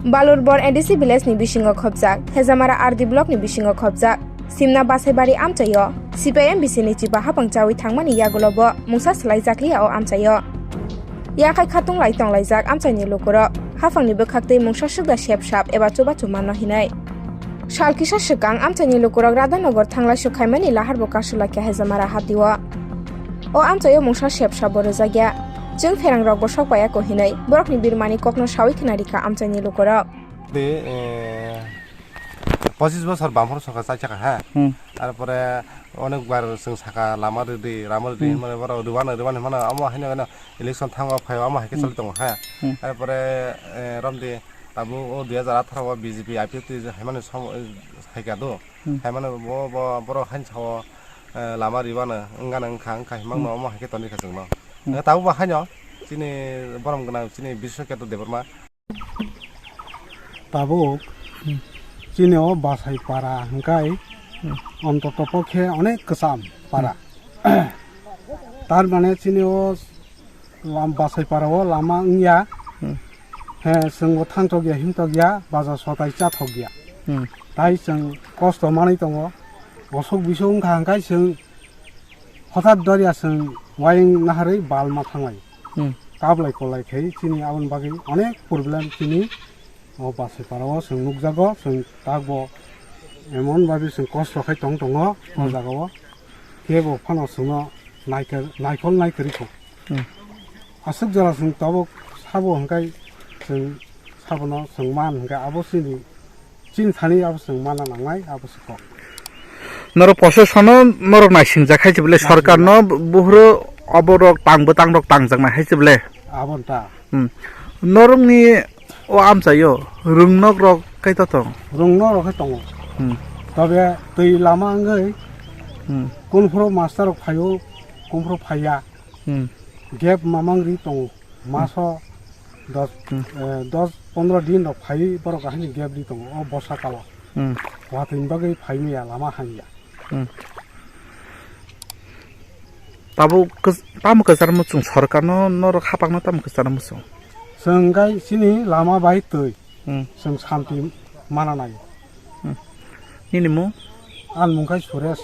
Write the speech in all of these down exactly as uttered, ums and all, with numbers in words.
Balur Bor A D C village ni bisingo khopjak, Hejamara R D block ni bisingo khopjak, Simna Basaibari amchaio C P I M B C ni chiba hapang chawi thangmani yagulo bo mungsa swlaijakliya o amchaio. Yakhai khatung lai tonglaijak amchaini lukurok, haphangni bwkhaktwi mungsa swkda sep sap eba chubachu mano hinwi. Sal kisa swkang amchaini lukurok Radhanagar thanglai suk khaimani laharbo kasu laikha Hejamara hapdi o. O amchaio mungsa sep sabo rwjakya. Chwng pherangrokbo sok paiya ko hinwi borokni birmani kokno sawi khna rikha amchaini lukurok. De, eh, pochis bosor bamphor sokha chai chakha ha. Hmm. Tarpore onek bar chwng saka lama rwdi, lama rwdi Hmm. hinmani borok rwbano, rwbano hinmano amo haino haino election thango phaio amo haikhe Hmm. choli tongo ha. Hmm. Tarpore, eh, romdi tabuk o dui hajar atharo o B J P I P F T haimani som-, haikha do. Hmm. Haimani bo, bo, borok haino sao, eh, lama rwbano wngana wngkha, wngkha hinmano Hmm. omo haikhe toni kha chwngno. Hmm. Eh, tabuk bo haino chini borom gwnang chini Biswaketu Debbarma. Tabuk Hmm. chini o Basai para hwnkhe Hmm. ontoto pokhe onek kwcham para. Hmm. Tar mane chini o lam-, Basai para o lama wngya. Hmm. He, chwngbo thangtokya, himtokya, baja sotai chathokya. Hmm. Tai chwng kosto manwi tongo. Bosok bisuk wngkha hwnkhe chwng Hothat dorya chwng wayang naharwi bal ma thanglai. Hmm. Kablai kolai khai chini aboni bagwi onek problem chini o Basai para o chwng nukjago, chwng takbo emon babi chwng kosto khai tong tongo o Hmm. jaga o. Kebo phano chwngno naikhe-, naikhol naikwrwi kho. Hmm. Aswk jora chwng tabuk sabo hwnkhe chwng sabono chwng man hwnkhe abo chini Chini thani abo chwng mana nangnai, abo se kok. Norok proshasano norok naisingjak hai se bole, Naisingjak. Sorkarno buphuru oborok tangbo tangrok tangjaknai hai se bole. Abo ta. Hmm. Norokni o amchaio rwngnok rok kaito tong? Rwngnok rok khe tongo. Hmm. Tobe twi lama wngwi Hmm. kunphuru master rok phaio, kunphuru phaiya. Hmm. Gap mamang ri tongo. Maso dos, Hmm. eh, dos pondro din rok phai borok ahani gap di tongo o borsa kalo. Hmm. Watwi bagwi phai maya lama hanya. Hmm. Tabuk kwch-, tamo kwchar muchung sorkarno norok hapangno tamo kwchar muchung? Chwng gai chini lama bai twi. Hmm. Chwng santi mana nai. Hmm. Nini mung? An mung khai Suresh.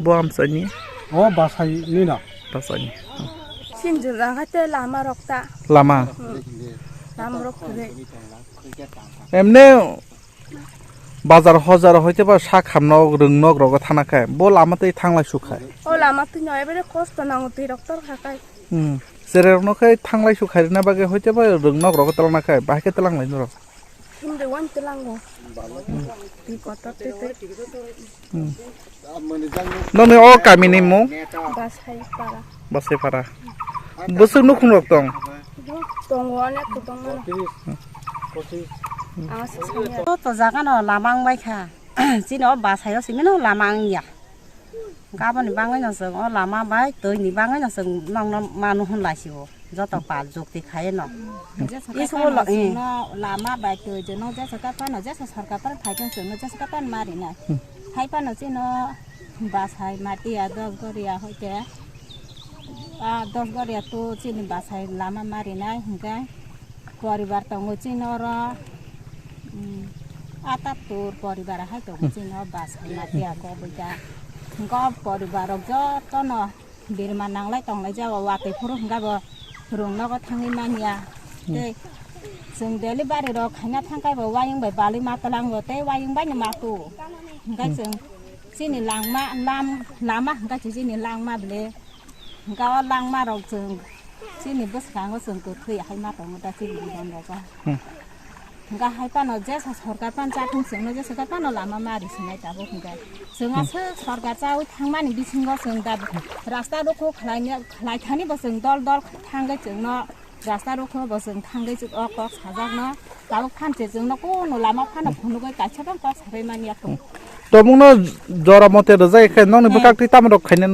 Bo amchaini? O Basai ni no. Basai ni. Hmm. Sinjil rang hai te lama rok ta. Lama. Hmm. Lama rok kure. Emne bazar hojar hoite ba sak hamno rwngnok rogo thana khai. Bo lama tei thanglai suk khai. O lama twi no ebere kosto nango twi rok tor kha kai. Hmm. Chererokno khe thanglai suk khairina bagwi hoite bai rwngnok rogo twlangna khe, bahai khe twlanglai norok? Himde wan twlango. Twi kotor twi twi. Hmm. Noni o kamini mung? Basai para. Basai para. Bwswk nukhung rok tong? Tongo, onek kwbangma. Ang se sanya. To jagano lama wng bai kha. Chini o Basaio simino lama wngya. Gaboni bangwi no chwng o lama bai twi ni bangwi no chwng nokno manu hwn lai sio. Joto pal jukti khai no. Jesa Isuk kai lo, phano eh. Chwngno lama bai twi jeno jesa kai phano jesa sorkar phano phai thang chwngno jesa kai phano mari nai. Hmm. Hai phano chino Basai Matia dos goria hoite. A dos goria to chini Basai lama mari nai hingke. Poribar tongo chini oro, mm, atattur poribar hai tongo Hmm. chini o Basai Matia ko buita. Hingke o poribar rok jotono birma nanglai tonglai jago watwi phuru hingke bo rung nogo thangwi manya. Hmm. Tei chwng delivery rok khaina thangkai bo wayung bai balwi ma twlango tei wayung bai no ma tu. Hingke Hmm. chwng chini langma lam-, lama hingke chini langma bele. Hingke o langma rok chwng chini bwskango chwng kwthwi hai ma tongo da chini bidon rok o. Hmm. Hingke hai phano jesa sorkar phano chathung chwngno jesa kai phano lama ma ri sinai tabuk hingke chwng Hmm. aswk sorkar chawi thangmani bisingo chwng da rasta rokho khlaina, khlaithani bo chwng dol dol thangwi chwngno rasta rokho bo chwng thangwi chwng o kok sajakno tabuk phanse chwngno kono lama phano phunugwi kaisa bang kok sabai manya tongo. Tobukno jora mote rwjak khe nokni Hmm. bwkak twi tamo rok khaina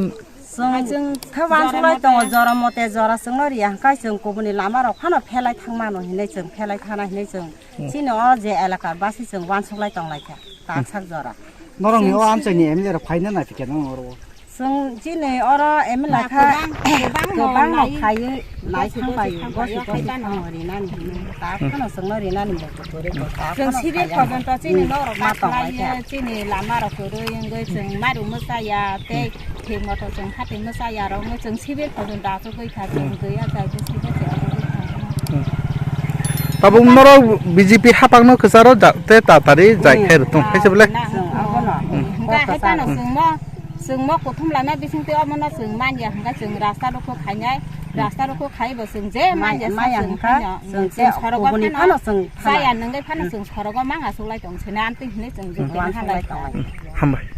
Chwng khe uansuk lai tongo, jora mote jora chwngno riya hwnkhe chwng kubuni lama rok phano phelai thang mano hinwi chwng phelai thana hinwi chwng Hmm. chini o je elaka basi chwng uansuk lai tong lai kha Hmm. taksa jora. Norokni o amchaini M L A rok phaina nai phikha nang oro? Chwng chini oro M L A kha kwbang, kwbang kwbang no no lai, khaiwi lai gosi gosi thangbai, thangbai, gosi gosi thangbai. Thangwi rinani hino. Ta phano chwngno rinani muitu kwrwi bo, ta phano khaiya. Chwng civil porjonto chini norok ma tongbai kha. Chini lama rok kwrwi wngwi chwng mairum mwchaya tei thik moto chwng hati mwchaya rok wngwi chwng civil porjonto achugwi kha, chwng twi achai bwswi bwswi achugwi kha. Tabuk norok B J P hapangno kwcharo ja-, te tatari jai khe rwtong, hai se bwle? Chwng abono. Hwnkhe hai phano chwngno, chwngno kuthum laina bisingtwi omono chwng manya hwnkhe chwng rasta rokho khainai, rasta rokho khaibo chwng je manya manya hwnkha, chwng chwng sorogo kubuni phano phano chwng chaya nungwi phano chwng sorogo manga suklai tong sini amtwi hwnwi chwng jotoni halai tongo. Hambai.